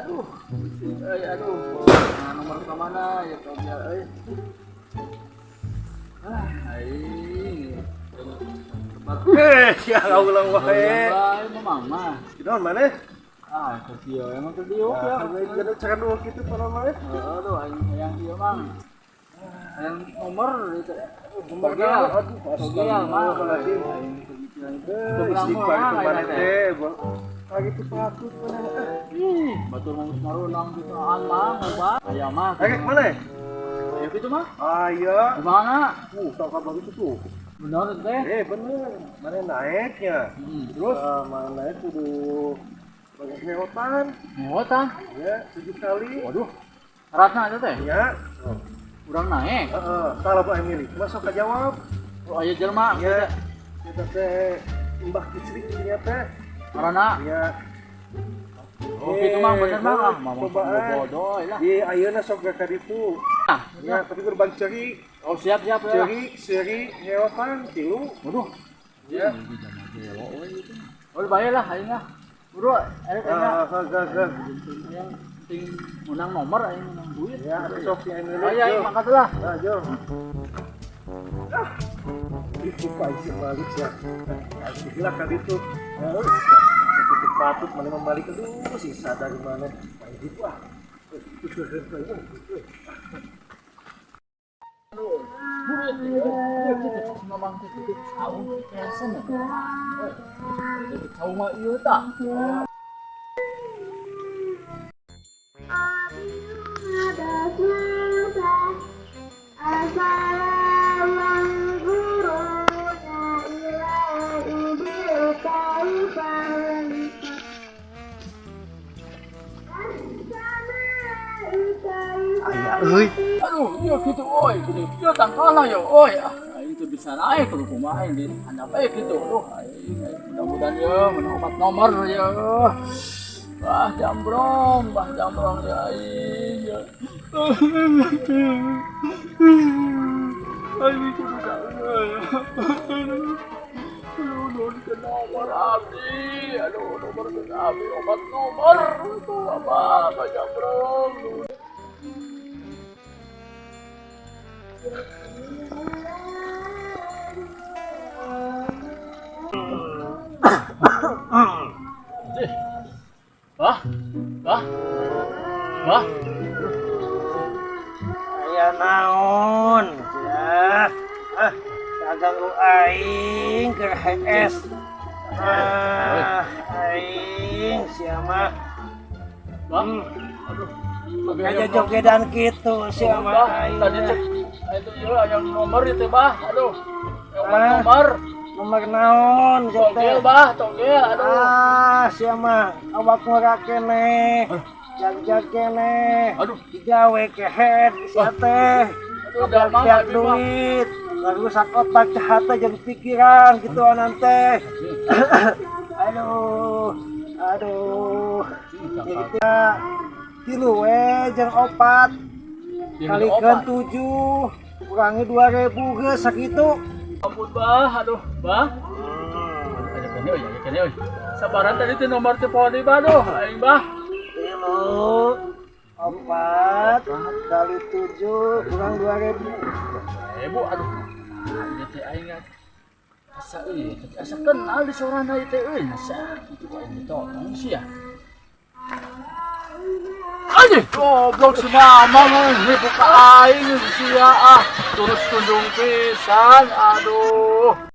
Aduh, pusing euy, aduh. Nah, nomor ka mana ya togel euy. Ah, aing. Eh, sia ulang wae. Wae mamang mah. Kunaon maneh? Ah, ke kieu emang ke dieu ya. Nah, cara dua kitu pada maneh. Heeh, aduh aing hayang ieu mang. Hayang nomor itu. Nomor Togel. naon? Aduh, Togel mah. astagfirullahaladzim. Aing pemikiran itu. Eh, istighfar itu maneh teh. Lagi tuh patut maneh. Ih, batur mau marunang jutaan mang, loba. Aya mah. Ayo mana? Aya kitu mah. Aya. Kumaha? Tau kabar itu tuh. Bener teh. Eh, bener. Mana naiknya? Terus Ah, mana naik kudu banyak ngeotan. ngewotan. Ya, 7 kali. Waduh. Syaratna eta teh. Ya. Urang naik. Heeh, kalau Pak Emily, masuk ke jawab. Oh, aya jelema. Ya, kita teh Mbah Kicrik nya teh. Karena Ya. oh kitu mah bener mah. Ah, mamang Cobaan. bodoh lah. Di ayeuna sok ka ditu. Ah, Ya, tapi kudu bang ceri, oh siap siap ya. ceri, seri, ngeotan, tilu. Waduh. Ya. Oh, bayar lah aing lah. Bro, erek aing Ah, gak, gak. Yang penting menang nomor aing menang duit. Ya, sok si Emily. Oh iya, aing mangkat lah. Nah, jo. Ah, itu pasti balik ya. Gila kali itu. Itu patut mana membalik, aduh, sisa dari mana? Kayak gitu ah. Mamang teh titip saung kesen. Oi, titip saung mah ieu tah. Aya euy. Aduh, iya gitu oi, gini ieu tangkana yo oi. Ah, aing teu bisa naik kudu kumaha aing di handap we kitu. Aduh, aing mudah-mudahan ye menang opat nomor ye. Bah jambrong ya aing. Ya. Aing kudu saeuy. Aduh, nuhun ke nomor abdi. Aduh, nomor ke abdi opat nomor. Tuh apa, bah jambrong. Bah, bah, bah. Aya naon ya? Ah, kaganggu aing keur HS. Ah, aing sia mah. Bah, aduh. Kayak jogedan kitu sia Bah, mah aing. tadi cek itu ya yang nomor itu bah, aduh. Yang Ah. nomor, Nomor naon sia teh? togel bah, togel, aduh. Ah, sia mah awak ngora keneh. Jag-jag keneh. Aduh. Digawe kehed sia teh. Aduh, damang Biar abi mah. duit, ngarusak otak hati jeung pikiran gitu anan teh. Aduh, aduh. Jadi teh tilu we jeung opat kalikeun 7 kurangi 2000 geus sakitu. Ampun bah, aduh, bah. Ayo kene euy, ayo kene euy. Sabaran tadi teh nomor teh poho deui bah, aduh, aing bah. 3 4 kali 7 kurang 2000. Ibu, aduh. Ieu teh aing asa euy, teh asa kenal di sorana ieu teh euy. Asa kitu aing ditolong sia. Anjing, goblok si mamang euy, nipu ka aing sia ah. Terus tundung pisan, aduh.